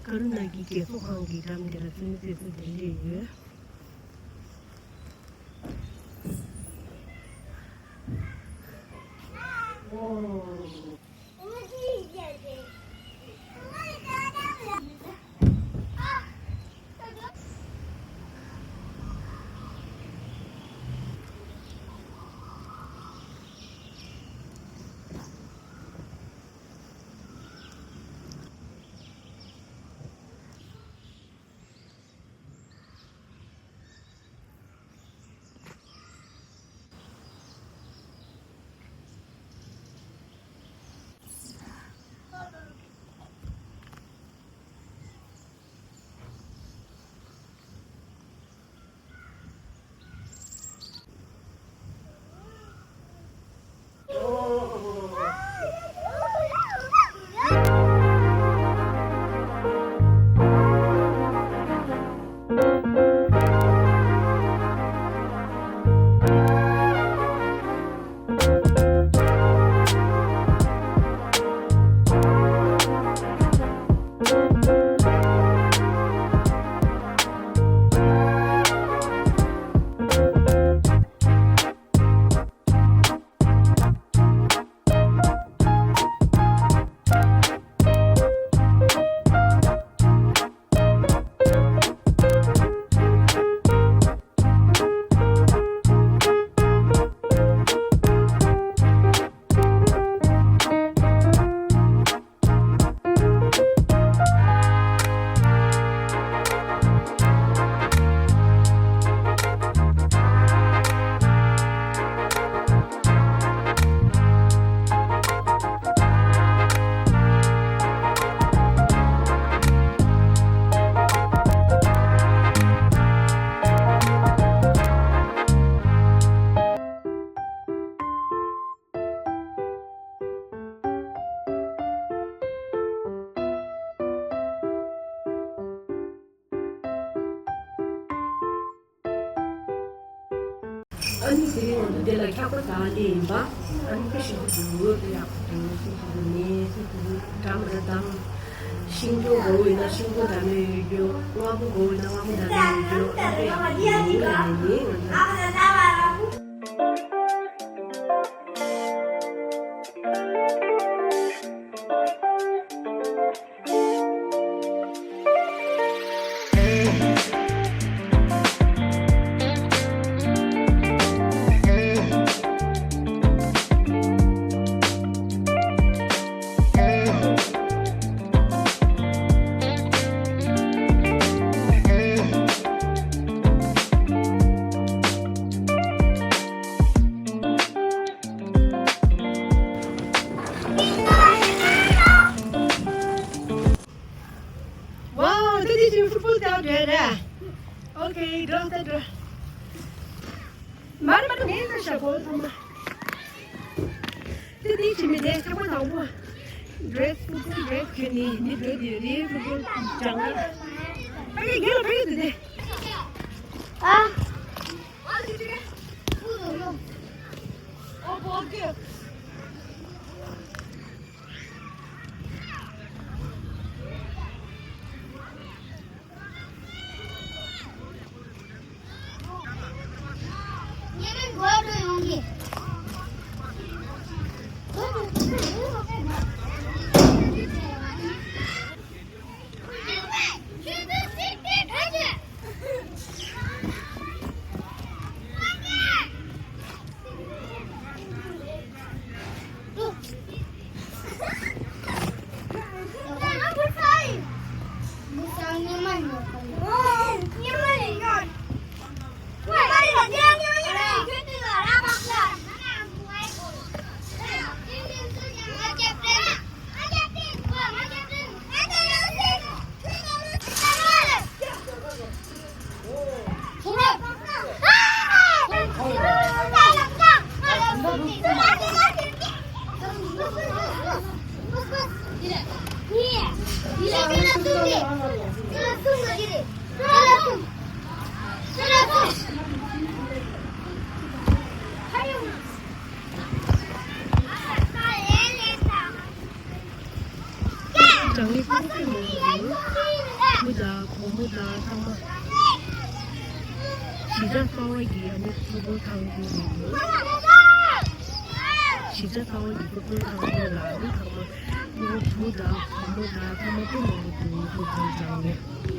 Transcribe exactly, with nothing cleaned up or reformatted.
ཀ་རུ་ནཱ་གི་རྒས་གསོ་ཁང་གི་འགྲམ་དེ་ལ་བཙུན་མོ་བཙན་པོ་འདི་འདྲས་ཡོད། ཨ་ནི་དེ་རིང་ང་ཚོ་འདི་ལ་འཁྱག་པ་ཟ་སླེབས་ཡིན་པ། ཨ་ནི་དཔེ་ཞིམ་པོ་འདུག་དཔེ་ཡག་པོ་འདུག་སུ་ཞིག་གི་ནས་སུ་ཞིག་གི་འགྲམ་ར་དང་། ཤིང་སྡོང་དགོས་པ་ཡིན་ན་ཤིང་སྡོང་འདྲ་མིན་ཡོད་རྒྱུ། སྔ་མོ་དགོས་པ་ཡིན་ན་སྔ་མོ་འདྲ་མིན་ཡོད་རྒྱུ། ཨ་དཔེ་ཡག་པོ་འདུག་ལ་ནི་ནི་ང་ཚོ། Wow, did you do football down there? Okay, don't that. མར་མར་ངས་ལ་ཤ་གོ་ཐོང་མ། དེ་དེ་ཕྱི་མི་དེ་ཆགས་པ་དང་པོ། ཌི་རེ་སི་ཕུ་ཊི་བོལ་ཌི་རེ་སི་ཁྱོད་ནི་འདི་འགྲོ་དེ་རེད་ཕུ་ཊི་བོལ་ཌི་སྦྱང་གི། ཕ་གི་རྒན་ལ་ཕ་གི་དེ་དེ། ཨ། བུ་དང་བུ་མོ་དང་ཚང་མ། གཞིས་ཆགས་གསར་པ་གི་ཨ་ནི་ཕྲུ་གུ་ཚང་གི་རེད་འདུག་གཞིས་ཆགས་གསར་པ་གི་ཕྲུ་གུ་ཚང་གི་ལ་ཨ་ནི་ཚང་མ་ཕྲུ་གུ་བུ་དང་བུ་མོ་དང་ཚང་མ་སྤུ་ནང་གི་བུ་ཕྲུག་ཚང་ཚང་ནས།